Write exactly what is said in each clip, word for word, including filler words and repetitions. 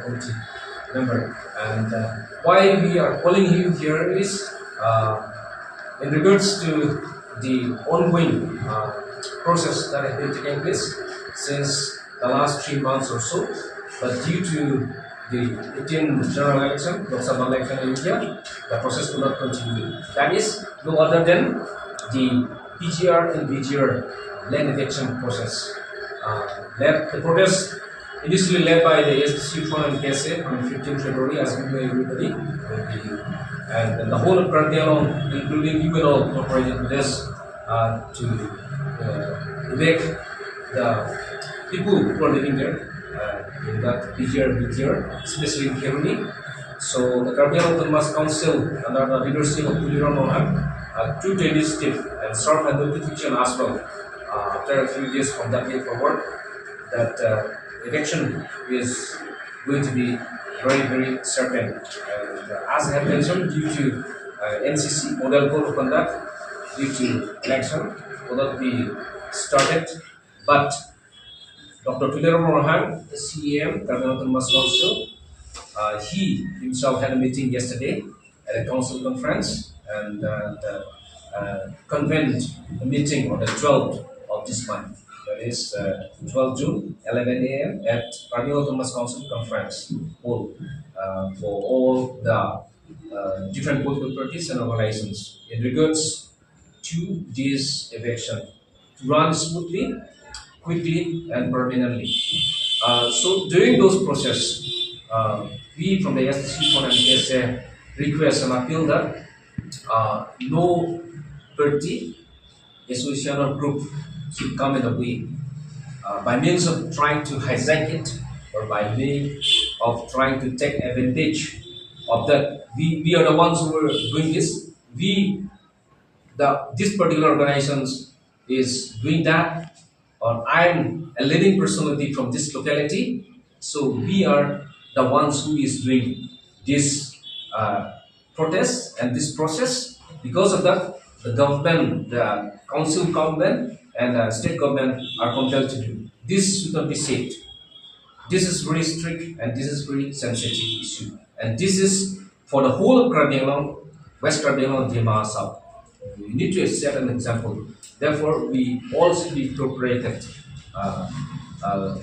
Committee member. And uh, why we are calling him here is uh, in regards to the ongoing uh, process that has been taking place since the last three months or so. But due to the eighteenth general election, Lok Sabha election in India, the process could not continue. That is no other than the P G R and V G R land eviction process. Uh, led, the protest initially led by the A S D C Front and K S A on fifteenth February, as we know everybody, and the whole of Karbi Anglong, including you and all, cooperated with us uh, to uh, evict the people who are living there uh, in that P G R, V G R, especially in Kheroni. So the Karbi Anglong Autonomous Council, under the leadership of Tuliram Ronghang, uh, took the initiative and served a notification as well uh, after a few days from that day forward that uh, eviction is going to be very, very certain. And uh, as I have mentioned, due to uh, N C C model code of conduct, due to election, will not be started. But Doctor Tuliram Ronghang, the C E M, Karbi Anglong Autonomous Council, uh, he himself had a meeting yesterday at a council conference and uh, the, uh, convened a meeting on the twelfth of this month, that is uh, twelfth June, eleven a m at Karbi Anglong Autonomous Council conference hall uh, for all the uh, different political parties and organizations in regards to this eviction to run smoothly, quickly, and permanently. Uh, so during those process, uh, we from the A S D C Front and K S A request and appeal that uh, no party, association or group should come in the way uh, by means of trying to hijack it or by means of trying to take advantage of that. We, we are the ones who are doing this. We, the this particular organizations is doing that, or I am a leading personality from this locality. So we are the ones who is doing this uh, protest and this process. Because of that, the government, the council government, and the state government are compelled to do. This should not be said. This is very strict and this is very sensitive issue. And this is for the whole of Karbi Anglong, West Karbi Anglong, Dima Hasao. We need to set an example. Therefore, we all should be cooperated uh, uh,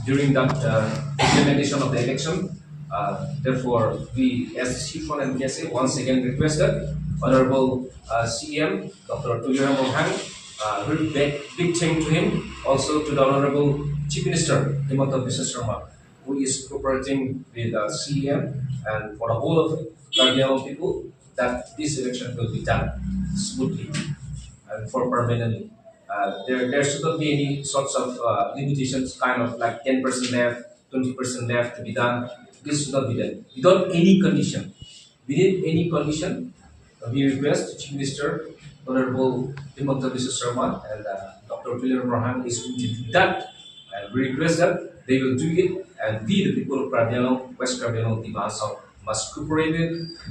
during that uh, implementation of the election. Uh, therefore, we as Chief and K S A once again request that Honorable uh, C E M, Doctor Tuliram Ronghang, uh, very big, big thank to him, also to the Honorable Chief Minister Himanta Biswa Sarma, who is cooperating with uh, C E M and for the whole of Karbi Anglong people that this election will be done smoothly and for permanently. Uh, there, there should not be any sorts of uh, limitations, kind of like ten percent left, twenty percent left to be done. This should not be done without any condition. Without any condition, we request Chief Minister Honorable Himanta Biswa Sarma and uh, Doctor Tuliram Ronghang is going to do that. And we request that they will do it, and we, the people of Karbi Anglong, West Karbi Anglong, Dima Hasao, must cooperate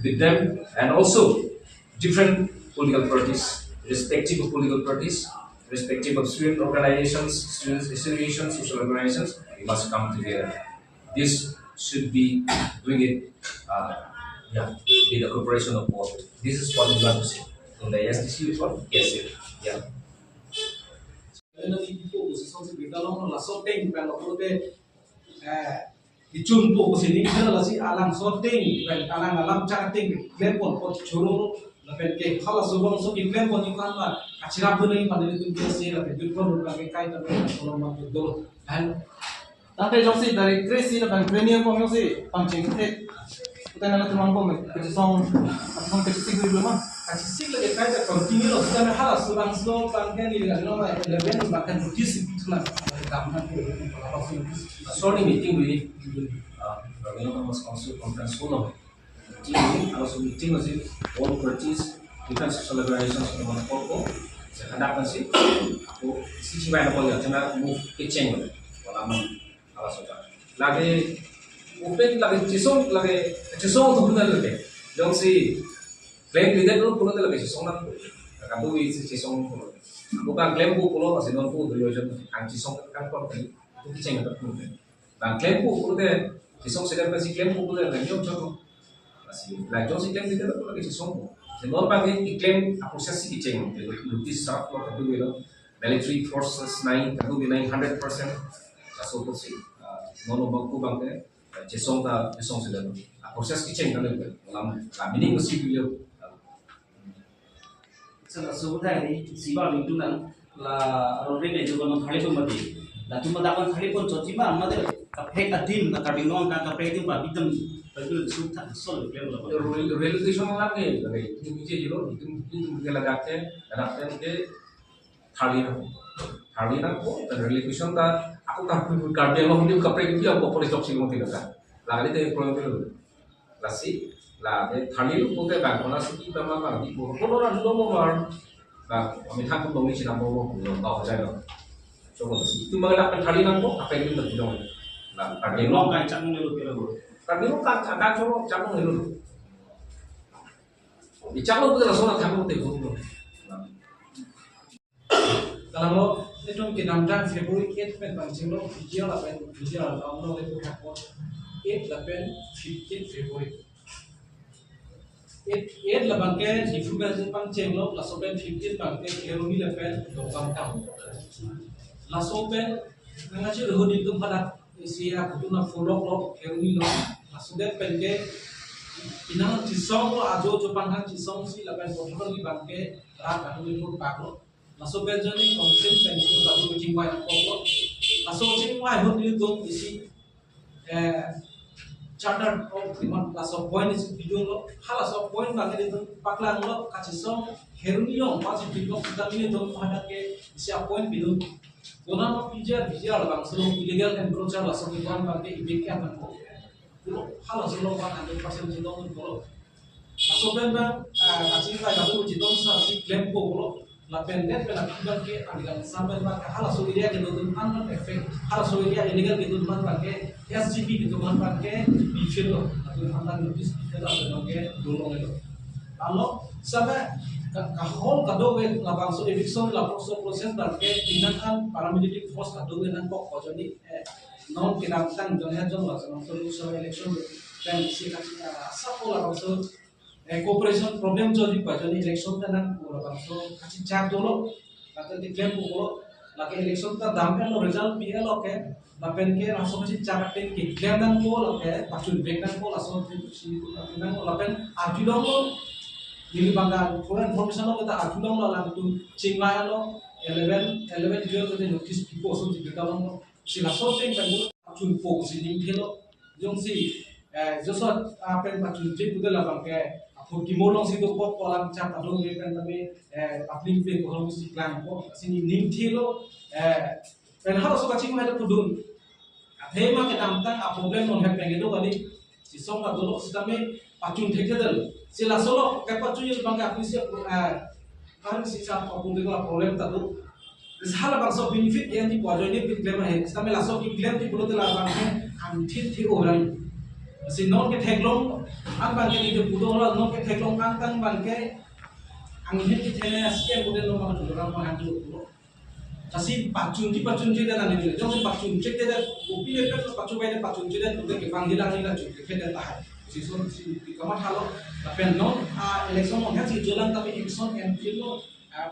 with them, and also different political parties, respective of political parties, respective of student organizations, students associations, social organizations, we must come together. This should be doing it, uh, yeah, with the cooperation of all. This is what we want to say from the A S D C report. Yes, sir. Yeah. Laso ateng pen pulote, eh, ichun po pusi ning kena lasi alang so ateng pen alang alam chak ateng klempon po choro lapen ke halaso bangso keklempon ni kan ma kachira pun ni pan ni tun ke se lapen tun pon kan ke kai kan kolom ma dolo. Dan tangte jongsi dari tresi lapen premier pon jongsi pangcheng the. Kutena na tumang pon kachisong, kachisong kachisik dulu ma. Kachisik lagi kai ta continue lo, sudah halaso bangso pangke ni dengan nomor eleven bahkan notice itu lah. Sorry, meeting we uh, Karbi Anglong Autonomous Council conference hall lo. Meeting we, also meeting was all parties, different social organizations from the Polko. Saya kadakan si, aku isi si main apa ya, kena move keceng wala man, halaso ta. Lagi, open lagi chisong, lagi chisong tu benar lagi. Jongsi claim leader tu pulo lagi chisong nang. Kabu isi chisong pulo. Bukan claim bu pulo, masih non bu, tu yo jam ang chisong kan pon tu keceng tu pulo. Bang klem pu pulote Chesong sedem pensi klempo pule la niom chot. Lasi la jongsi klemdetlo pule chesongpo. Te non abang ke keklem a-process si kecheng. Notice serve lo, kadokave lo. Military forces nai, kadokave nai hundred percent. Laso apotsi, ah, non abang ko abang ke, ah, chesong ta, chesong sedem. A-process kecheng kan lo. Lam, la meaning ko si beliau. Sa laso tadi, si ba ling tunang, la aro ring itu kono thali pun mati. Latum dak kan thali pun chotji ma, mati. Kaprek adim, la Karbi Anglong kan kaprek adim ba bidam, ba bidam suk thak sol klem lo. Rel-, relocation lagi, lagi. Itu mungkin jilo, itu, itu mungkin ladak ke, ladak ke, thali na. Thali nangpo, dan relocation ta, ako Karbi, Karbi Anglong itu kaprek itu apa police doksi ngomong tidak kan. Lagi itu problem itu. Lasi, la, eh, tharlilo pute bang, kona si kita mama, di ko, kono na dulu mo mar. Bang, kami thak ko dong ni sina mo mo, dong tau jai dong. Coba si, itu bang dak tharli nangpo, apa yang kita dong? Nah, Karbi Anglong kacang ni lo kira lo. Karbi Anglong kan ada coba cang ni lo. Di cang lo pute langsung thak ko te ko. Nah. Kalau itu kedamtang February eight pen pangchenglo, video lapen video download itu hakpo eight lapen fifteen February. Eight, eight labang ke Diphu pen pangchenglo, laso pen fifteen abang ke Kheroni lapen Dongkamukam. Laso pen nangkachi rehut itum hadak isi aku tu na follow lo Kheroni lo. Laso det pen ke inang chesong lo ajo jo panghan chesong si lapen bothor ni abang ke rat aku ni pun pak lo. Laso pen jani konsep pen itu tadi kucing wai nangkok lo. Laso kucing wai hot itu isi, eh, charter of demand laso point isi bidung lo. Halaso point abang ke itu paklang lo kachesong Kheroni lo pasi bidung kita ini itu pada ke isi a point bidung. Kona ma P G R, P G R labangso illegal encroacher laso ke point abang ke ibek ke akan ko. Halaso lo abang hundred percent jidong ko lo. Laso pen abang, ah, kachingvai laso jidong sa si klempo lo. Lapen det pen abang ke aligan sampai abang ke halaso area kedo atum an effect. Halaso area illegal kedo atum an abang ke S G B kedo atum an abang ke bifil lo. Latum an notice bifil lo, latum abang ke dolong lo. Lalu sampai ka, kahol kadokave labangso eviction lapuson process abang ke inang an paramilitary force kadokave nangkok ko jani, eh, non kedamtang jong he jong laso nangso Lok Sabha election pen isi kaching, ah, asap labangso eh, cooperation problem jodi pajoni election ta nang pura bangso kachechak dolo, lapen keklem dolo, lake election ta dam-etlo, result pi-etlo ke, lapen ke laso kachechak ateng keklem nangpo, lake pachun vek nangpo, laso si nang lapen arjulonglo, neli bangga pura information lo kita arjulonglo, latum chingvailo, eleven, eleven, twelve ke notice pipo, so di kita longlo, si laso ateng kan pachunpo si ningthelo, jongsi, eh, joso apen pachunche pude labang ke, aphu kimo alongsi dokok ko alam chak adung ke pen tame, eh, public pen ko alongsi klangpo, si ningthelo, eh, pen halaso kachingvai ta pudun. Athema kedamtang a problem non he pen kedo kali, chesong kadolo sitame pachun thekthedetlo. Si laso lo kepachun abang ke aphi si, eh, Kan si sa apun ko problem ta do. Sa labangso benefit yang di pajoi ni keklem ahe. Sitame laso keklem di pulote labang ke angthin thi orang. Si non ketheklong an abang ke di pulo la non ketheklong an tang abang ke angthin kethene si yang kemudian lo abang orang abang anti pulo. Lasi pachunji pachunji dan ani jong si pachunche dan kopi le pachunvai dan pachunche dan pulote kepang hilang hilang chunche dan tahan. Si son si kamathalo. Lapen non, ah, election non si jolang tapi election and lo.